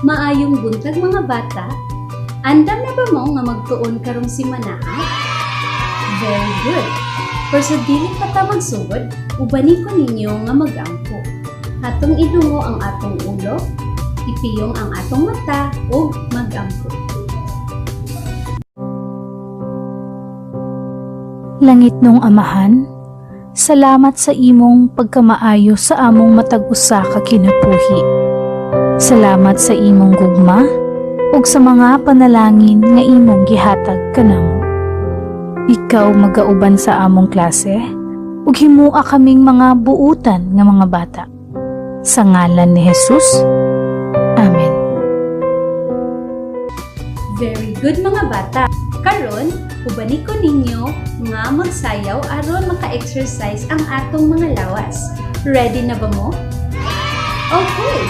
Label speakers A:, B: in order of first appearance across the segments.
A: Maayong buntag, mga bata. Andam na ba mo nga magtuon karong simanaha? Very good. Pero sa dili pa ta magsugod, ubani ko ninyo nga magampo. Atong idungo ang atong ulo, ipiyong ang atong mata ug magampo.
B: Langitnong Amahan, salamat sa imong pagkamaayo sa among matag usa ka kinabuhi. Salamat sa imong gugma ug sa mga panalangin nga imong gihatag kanamo. Ikaw magauban sa among klase ug himua kaming mga buutan nga mga bata. Sa ngalan ni Jesus. Amen.
A: Very good, mga bata. Karon, ubani ko ninyo nga magsayaw aron maka-exercise ang atong mga lawas. Ready na ba mo? Okay.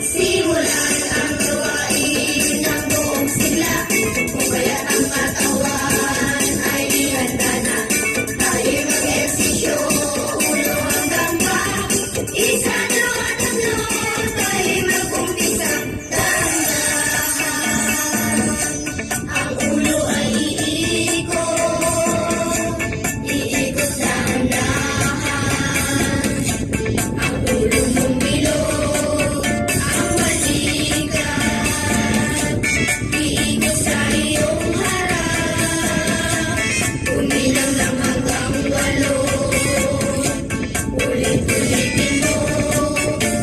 C: Simulan ang gawain ng buong sigla. Kung kaya't ang katawan ay ihanda na. Tayo'y mag-ehersisyo, ulo hanggang paa. Isa, dalawa, tatlo, tayo'y mag-umpisa. Dahan-dahan, ang ulo ay iikot. Iikot dahan-dahan. Ang ulo mong bilog, ang balikat. Iikot sa iyong harap. Bumilang ng hanggang 8. Ulit-ulitin mo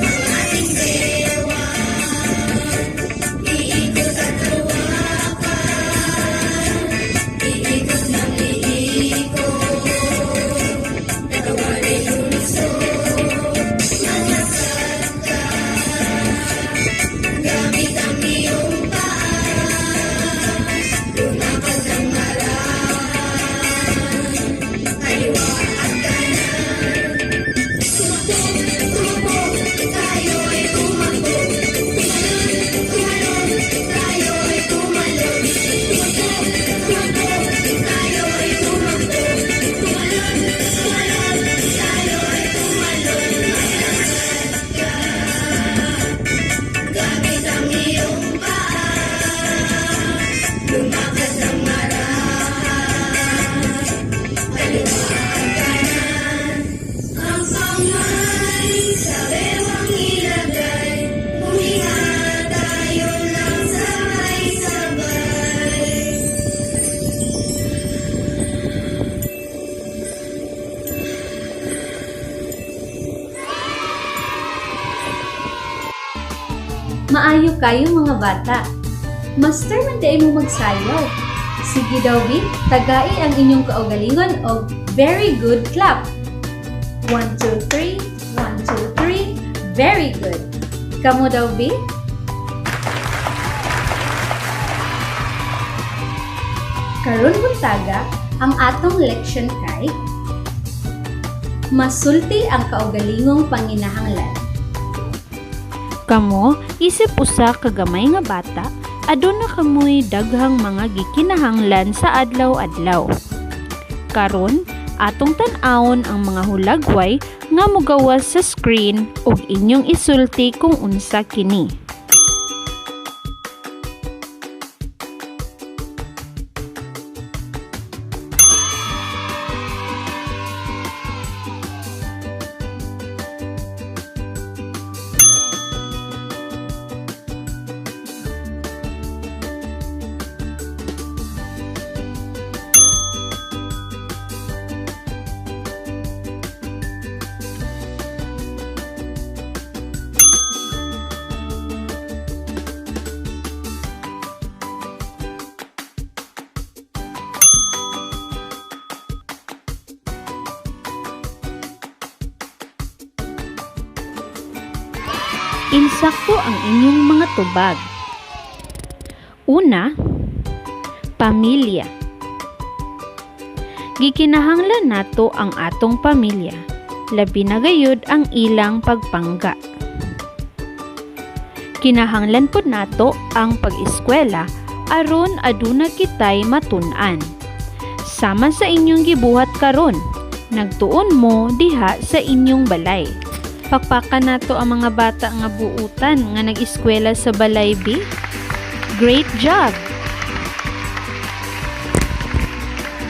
C: ang ating bewang. Iikot at hawakan. Iikot ng iikot. Katawan ay lulusot. Maglakad ka. Gamit ang iyong paa. Lumakad ng marahan. Kaliwa at kanan. Tumakbo, tumakbo, tayo ay tumakbo. Tumalon, tumalon, tayo ay tumalon. Tumakbo, tumakbo, tayo ay tumakbo. Tumalon, tumalon, tayo ay tumalon. Maglakad ka. Gamit ang iyong paa. Lumakad ng marahan. Kaliwa at kanan. Ang kamay sa bewang ilagay. Huminga tayo ng sabay-sabay.
A: Maayo kayo, mga bata. Master man diay mo magsayaw. Sige daw, bi, tagai ang inyong kaugalingon og very good clap. 1, 2, 3, 1, 2, 3, very good. Kamo daw, bi? Karon buntaga, ang atong leksyon kay Masulti ang kaugalingong panginahanglan.
D: Kamo, isip usa ka gamay nga bata, aduna kamoy daghang mga gikinahanglan sa adlaw-adlaw. Karon, atong tan-awon ang mga hulagway nga mogawas sa screen ug inyong isulti kung unsa kini. Insakto ang inyong mga tubag. Una, pamilya. Gikinahanglan nato ang atong pamilya, labi na gayud ang ilang pagpangga. Kinahanglan pud nato ang pag-eskwela aron aduna kitay matun-an. Sama sa inyong gibuhat karon, nagtuon mo diha sa inyong balay. Pakpakan nato ang mga bata nga buutan nga nag-eskwela sa balay bi. Great job!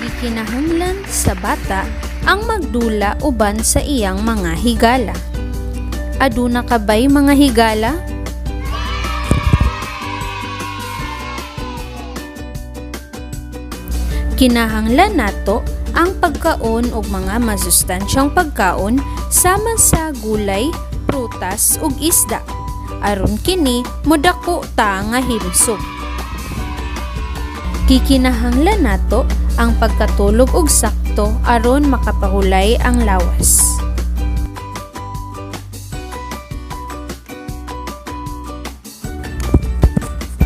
D: Gikinahanglan sa bata ang magdula uban sa iyang mga higala. Aduna ka bay mga higala? Kinahanglan nato ang pagkaon og mga masustansyang pagkaon sama sa gulay, prutas ug isda. Aron kini modako ta nga himsog. Gikinahanglan nato ang pagkatulog og sakto aron makapahulay ang lawas.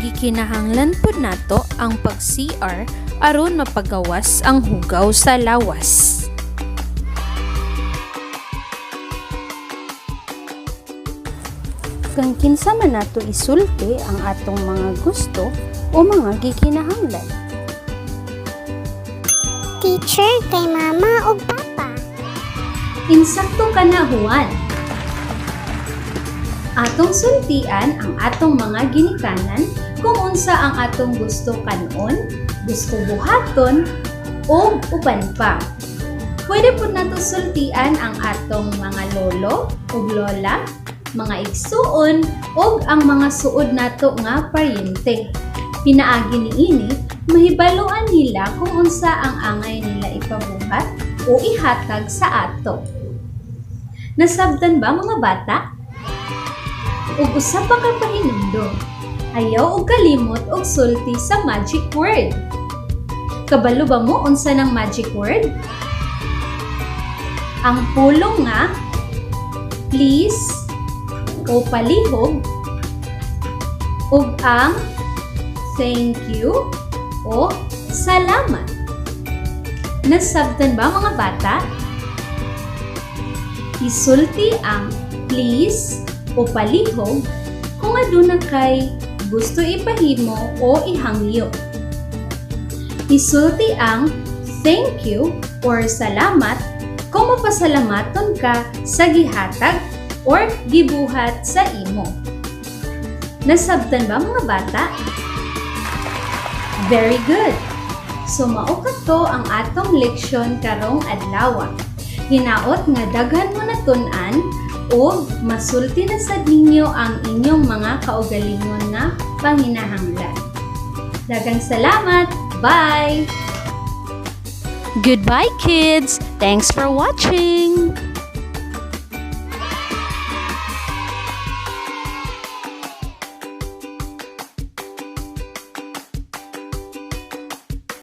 D: Gikinahanglan pud nato ang pag-CR aron mapagawas ang hugaw sa lawas.
A: Kang kinsa man nato isulti ang atong mga gusto o mga gikinahanglan.
E: Teacher, kay mama ug papa.
A: Insakto ka na, Juan. Atong sultian ang atong mga ginikanan kung unsa ang atong gusto kanon, gusto buhaton, o uban pa. Pwede pud nato sultian ang atong mga lolo ug lola, mga igsuon ug ang mga suod nato nga paryente. Pinaagi niini, mahibaluan nila kung unsa ang angay nila ipabuhat o ihatag sa ato. Nasabtan ba, mga bata? Ug usa pa ka pahinumdom, ayaw og kalimot og sulti sa magic word. Kabalo ba mo unsa ng magic word? Ang pulong nga please o palihog ug ang thank you o salamat. Nasabtan ba, mga bata? Isulti ang please o palihog kung aduna kay gusto ipahimo o ihangyo. Isulti ang thank you or salamat kung mapasalamaton ka sa gihatag or gibuhat sa imo. Nasabtan ba, mga bata? Very good! So mao kato ang atong leksyon karong adlaw. Hinaot nga daghan mo natun-an o masulti na sad ninyo ang inyong mga kaugalingon nga panginahanglan. Daghang salamat! Bye!
D: Goodbye, kids! Thanks for watching!